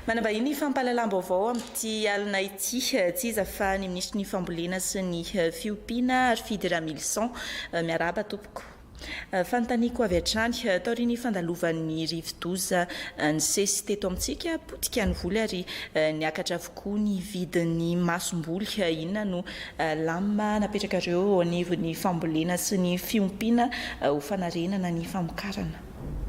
Manambahiny ny fampahalalam-baovao amin'ity alina ity, tsy iza fa ny minisitry ny fambolena sy ny fiompiana, Harifidy Ramilison. Miarahaba tompoko. Fanontaniako avy hatrany, taorian'ny fandalovan'ny rivodoza nisesy teto amintsika, potika ny voly ary niakatra avokoa ny vidin'ny masomboly. Inona no lamina napetrakareo eo anivon'ny fambolena sy ny fiompiana ho fanarenana ny famokarana?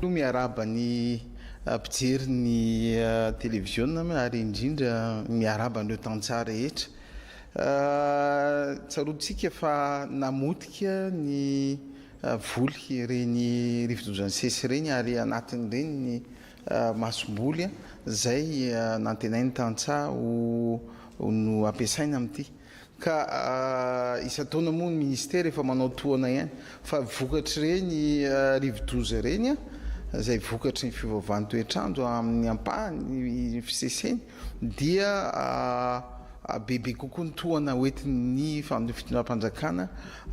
Miarahaba ny Mpijery ny televiziona ary indrindra miarahaba an'ireo tantsaha rehetra. Tsaroantsika fa namotika ny voly ireny rivodoza nisesy ireny ary anatin'ireny ny masomboly izay nantenain'ny tantsaha ho no ampiasaina amin'ity. Ka isan-taona moa ny ministera efa manao tohana ihany fa vokatr'ireny rivodoza ireny izay vokatry ny fiovaovan'ny toetr'andro amin'ny ampahany fiseseny dia bebe kokoa ny tohana hoentin'ny fitondram-panjakana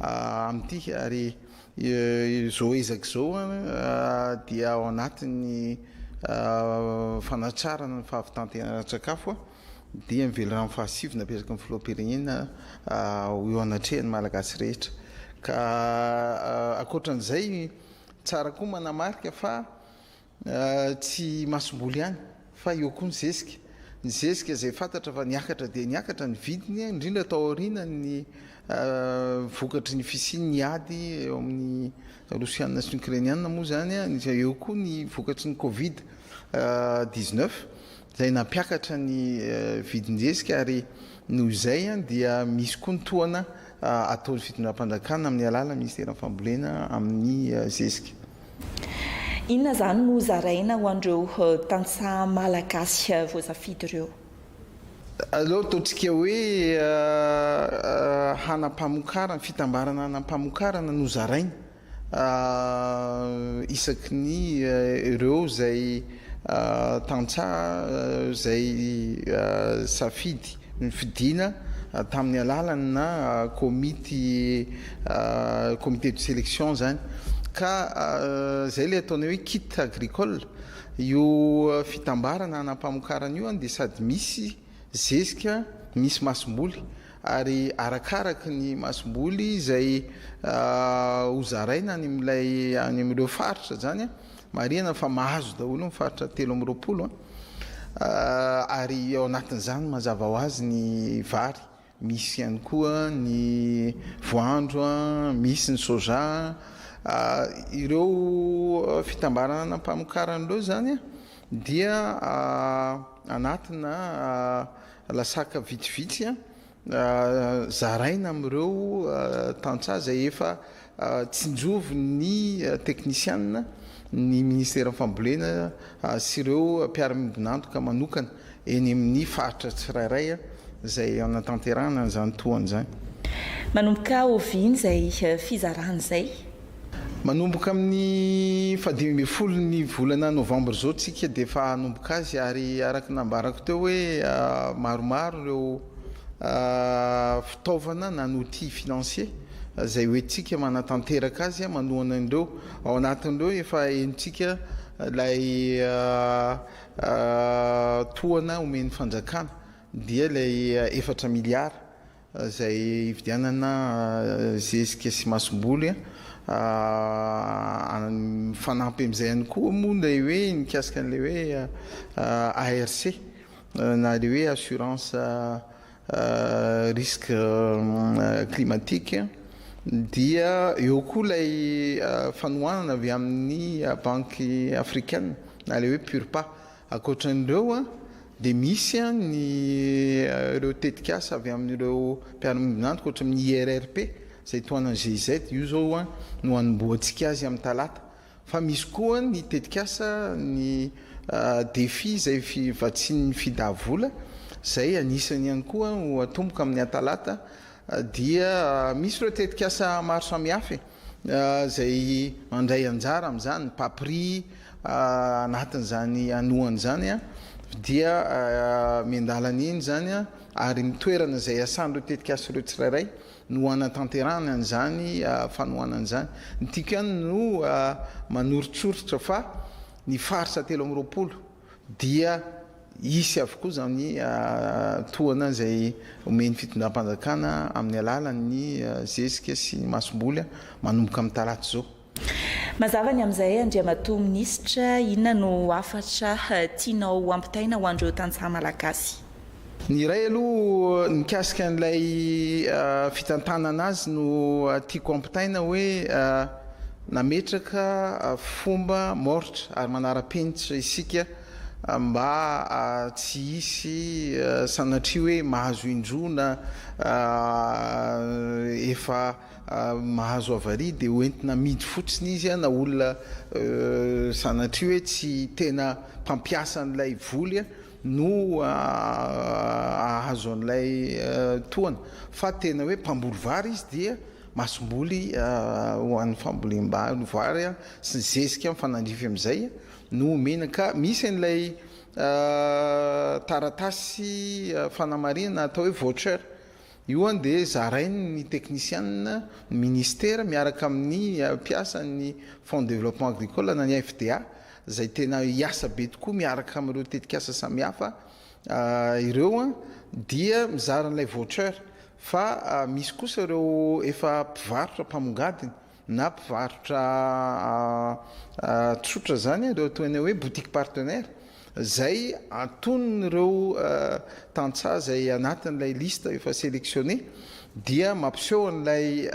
amin'ity ary izao ezaka izao dia ao anatin'ny fanatrarana ny fahavitan-tena ara-tsakafo. dia ny velirano fahasivy napetraky ny filoham-pirenena ho eo anatrehan'ny Malagasy rehetra. Ka ankoatran'izay, tsara koa manamarika fa tsy masomboly ihany fa eo koa ny zezika. Ny zezika izay fantatra fa niakatra dia niakatra ny vidiny, indrindra tao aorianan'ny vokatry ny fisian'ny ady eo amin'ny Rosiana sy ny Ukrainiana moa izany, eo koa ny vokatry ny Covid 19. izay nampiakatra ny vidin-jezika ary noho izay dia misy koa ny tohana ataon'ny fitondram-panjakana amin'ny alalan'ny minisiteran'ny fambolena amin'ny zezika. Inona izany no zaraina ho an'ireo tantsaha malagasy voasafidy ireo? Aleo ataontsika hoe hanam-pamokarana, fitambarana hanam-pamokarana no zaraina. Isaky ny ireo izay tantsaha izay safidy nofidina tamin'ny alalana komity comité de sélection izany ka izay ilay ataonay hoe kit agricole io fitambarana hanam-pamokarana io dia sady misy zezika misy masomboly ary arakaraky ny masomboly izay ho zaraina any amin'ilay any amin'ireo faritra izany an, marihana fa mahazo daholo ny faritra 23 ary ao anatin'izany mazava ho azy ny vary, misy ihany koa ny voandro, misy ny soja, ireo fitambarana mpamokarana ireo izany dia anatina lasaka vitsivitsy zaraina amin'ireo tantsaha izay efa tsinjovin'ny teknisianina, ny minisiteran'ny fambolena sy ireo mpiara-miombon'antoka manokana eny amin'ny faritra tsirairay izay hanatanterahana an'izany tohana izany. Manomboka oviana izay fizarana izay? Manomboka amin'ny fahadimy ambin'ny ny volana novambra izao tsika dia efa hanomboka azy ary araka ny nambarako teo hoe maromaro ireo fitaovana na ny outil financier izay hoentintsika manatanteraka azy manohana an'ireo. Ao anatin'ireo efa henontsika ilay tohana omen'ny fanjakana dia ilay 4 miliara. Izay hividianana zezika sy masomboly. Mifanampy amin'izay ihany koa moa ilay hoe mikasika an'ilay hoe ARC na ilay hoe assurance risque climatique dia eo koa ilay fanohanana avy amin'ny banky afrikana na ilay hoe PURPA. Ankoatra an'ireo dia misy ny ireo tetikasa avy amin'ireo mpiara-miombon'antoka ohatra amin'ny IRRP izay tohanan'ny GIZ, io izao no hanombohantsika azy amin'ny talata. Fa misy koa ny tetikasa ny Defi izay vatsian'ny FIDA vola izay anisany ihany koa ho atomboka amin'ny talata dia misy ireo tetikasa maro samihafa e. izay mandray anjara amin'izany, ny PAPRI anatin'izany hanohana izany dia miandalana eny izany ary ny toerana izay asan'ireo tetikasa ireo tsirairay no hanatanterahana an'izany fanohanana izany. Ny tiako ihany no manoritsoritra fa ny faritra 23 dia. hisy avokoa izany tohana izay omen'ny fitondram-panjakana amin'ny alalan'ny zezika sy ny masomboly manomboka amin'ny talata izao. Mazava ny amin'izay Andriamatoa Minisitra, inona no hafatra tianao hampitaina ho an'ireo tantsaha malagasy? Ny iray aloha mikasika an'ilay fitantanana azy no tiako hampitaina hoe nametraka fomba maoritra ary manara-penitra isika mba tsy hisy sanatria hoe mahazo indroa na efa mahazo avaria dia hoentina amidy fotsiny izy na olona sanatria hoe tsy tena mpampiasa an'ilay voly no hahazo an'ilay tohana fa tena hoe mpamboly vary izy dia masomboly ho an'ny fambolem-bary vary sy ny zezika mifanandrify amin'izay no omena ka misy an'ilay taratasy fanamarinana atao hoe voucher io an dia zarain'ny teknisianina ny ministera miaraka amin'ny mpiasan'ny Fonds de développement agricole na ny FDA izay tena hiasa be tokoa miaraka amin'ireo tetikasa samihafa ireo an dia mizara an'ilay voucher fa misy kosa ireo efa mpivarotra mpamongadiny na mpivarotra tsotra izany ireo toy ny hoe boutique partenaire izay antonon'ireo tantsaha izay anatin'ilay liste efa sélectionné dia mampiseho an'ilay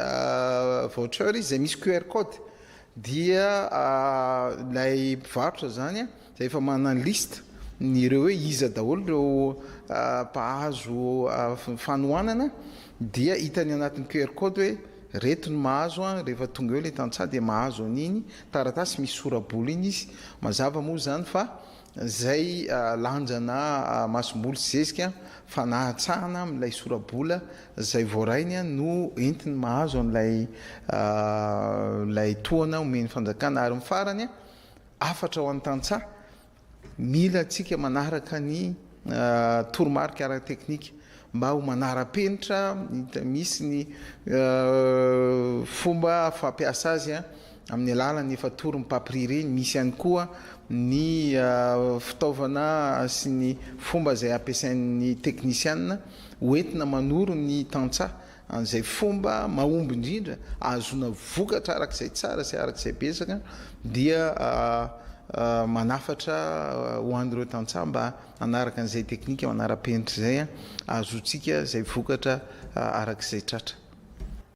voucher izy izay misy QR code dia ilay mpivarotra izany izay efa manana ny liste ny ireo hoe iza daholo ireo mpahazo fanohanana dia hitany anatin'ny QR code hoe reto no mahazo an, rehefa tonga eo ilay tantsaha dia mahazo an'iny taratasy misy sora-bola iny izy, mazava moa izany fa izay lanjana masomboly sy zezika fanahatsahana amin'ilay sora-bola izay voarainy no entiny mahazo an'ilay ilay tohana omen'ny fanjakana ary ny farany hafatra ho an'ny tantsaha Mila antsika manaraka ny toromarika ara-teknika mba ho manara-penitra, misy ny fomba fampiasa azy amin'ny alalan'ny efa toron'ny PAPRI ireny, misy ihany koa ny fitaovana sy ny fomba izay ampiasain'ny teknisianina hoentina manoro ny tantsaha an'izay fomba mahomby indrindra ahazoana vokatra arak'izay tsara sy arak'izay betsaka dia manafatra ho an'ireo tantsaha mba hanaraka an'izay teknika manara-penitra izay ahazoantsika izay vokatra arak'izay tratra.